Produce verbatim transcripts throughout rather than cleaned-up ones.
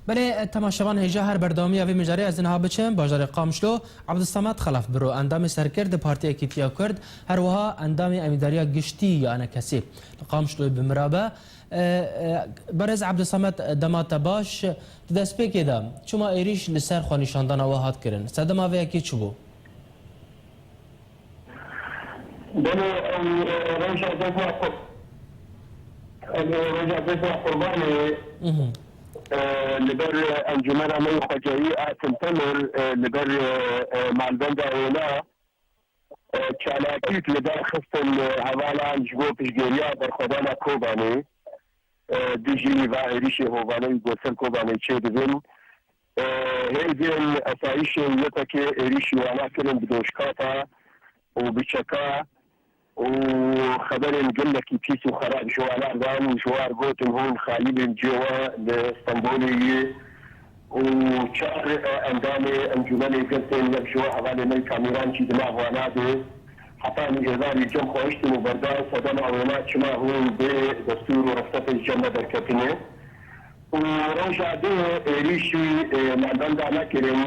Belê, temaşevan hêja her berdewamiya vê mijarê ez niha biçim, bajarê Qamişlo, Abdulsamed Xelef Biro, endamê serkird di Partiya Yekîtiya Kurd, her wiha endamê Emîdariya Giştî ya ENKSê li Qamişloyê bi mirabe. E, e, Berêz Abdulsamed, dema te baş, di destpêkê de çima êrîş li ser xwenîşandana we hat kirin? Sedema vê yekê çi bû? Belê, ew, e, roja cezna Qur-, ew, e, roja cezna Qurbanê, Mhm. e, li ber, e, Encûmena me yê Xwecehî a Til Temir, e, li ber, e, e, malbenda wêna, e, çalakî li dar xistin, e, hevalan ji bo piştgiriya berxwedana Kobanê, e, dijî va êrîşê hovane û goser Kobanê çêdibin. E, hêzên esayîşên Y P G êrîşî wana kirin bi doşkata û bi çeka û xeberên gelekî pîs û xerab ji wana dan û ji wan gotin hûn xayînên cê we li Stenbolê yê û çar, e, endamê encûmenê girtin, yek ji we hevalê me Kamîran jî di nav wana de. Hetanî êvarî cem xwe hiştin û berdan sedema wêna çima hûn bê destûr û rexsetê ji cem me derketine. Û roja dê êrîşî, e, malbenda nekirin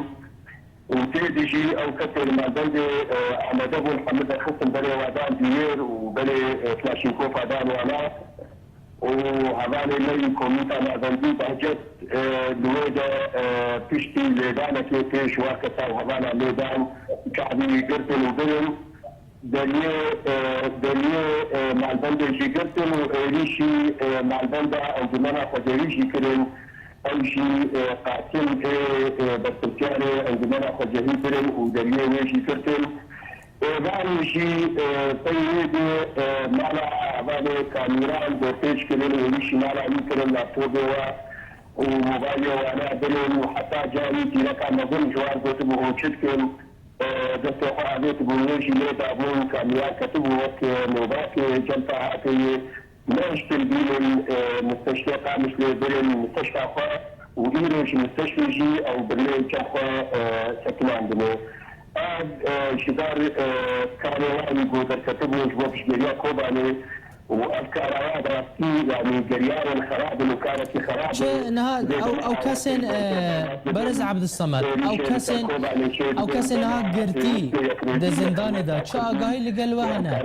û tê dijî ew kesên malbendê, e, amade bûn hemû derxistin berê we dan diyêr û berê, e, Klaşînkofa dan wana û hevalê me yî komîta navendî Behcet, e, li wê de, e, piştî lêdanekê pêş wa kesa û hevala lêdan çavî girtin û birin. Deriyê, e, deriyê, e, malbendê jî girtin û êrîşî, e, malbenda Encûmena Xwecehî jî kirin. Ew jî, e, qatil ê, e, berpirsiyarê Encûmena Xwecehî kirin û deriyê wê jî girtin. Êvarê jî, e, pey wê de, e, mala hevalê Kamîran dorpêç kirin, êrîşî mala wî kirin, laptopê we û mobaylê wana birin û heta carî tîreka mezin ji wan gotibû hûn çi dikin? E, destê xwe avêtibûn, wê jî lê dabûn, Kamîran ketibû wek, e, nobakê cem Tahatê yê. Nehiştin bînin, e, misteştê Qamişlê birin misteşta xwe û îro ji misteştê jî ew birlê cem xwe, e, sekinandine. Ev, e, ji ber, e, karê wan ku derketibûn ji bo piştgiriya Kobanê, û ev kara wan bi rastî, yanî, geriyarên xerab in û karekî xerab in. Çi niha ew, ew kesên, e, Berêz Abdulsamed, ew kesên, ew kesên niha girtî di zindanê de çi agahî li gel we hene?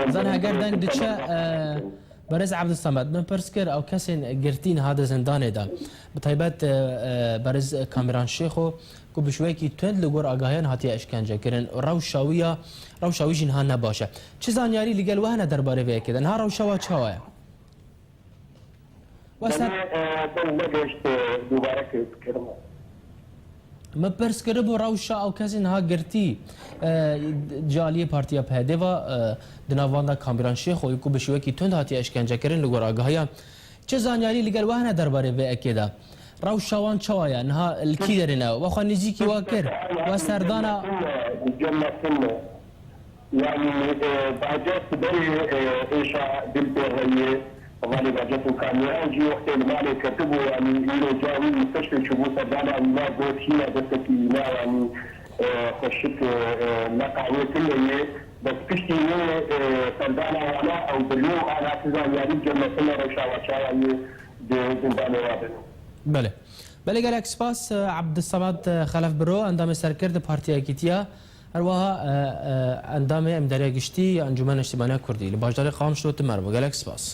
Zan heger deng diçe, e, Berêz Abdulsamed, min pirs kir, ew kesên girtî niha di zindanê de, bi taybet, e, e, Berêz Kamîran Şêxo, ku bi şêweyekî tund li gor agahiyan hatiye işkence kirin. Rewşa wî ya, rewşa wî jî niha ne baş e. Çi zanyarî li gel we hene derbarê vê yekê de? Niha rewşa we çawa ye? We ser Belê, e, deng negehişt, e, dubare kirime. Min pirs kiribû rewşa ew kesên niha girtî, e, ji aliyê Partiya P H D ve, e, di nav wan de Kamîran Şêxo, ku bi şêwekî tund hatiye işkence kirin li gor agahiya. Çi zanyarî li gel we hene derbarê vê yekê de? Rewşa wan çawa ye? Niha li kî derê ne? We xwe nêzîkî we kir? We serdana Cem Metin, yanî, e, Bahçet berê, e, êşa dil pê heye. Hevalê Bahçet û Kamîran jî wextê li malê ketibû, yanî îro ca wî li piştê çûbû serdana wî, me got hîna destekî wî ne, yanî, e, xweşik, e, e, me qawê tune ye. Bes piştî wê, e, serdana wana ew birî û ana ti zanyarî Cem Metin re rewşa we çawa ye di zindanê wa bino. Belê. Belê, gelek spas, e, Abdulsamed, e, Xelef Biro, endamê serkird di Partiya Yekîtiya, her wiha, e, e, endamê Emîdariya Giştî ya Encûmena Niştîmaniya Kurdî li bajarê Qamişlo, tu merivî. Gelek spas.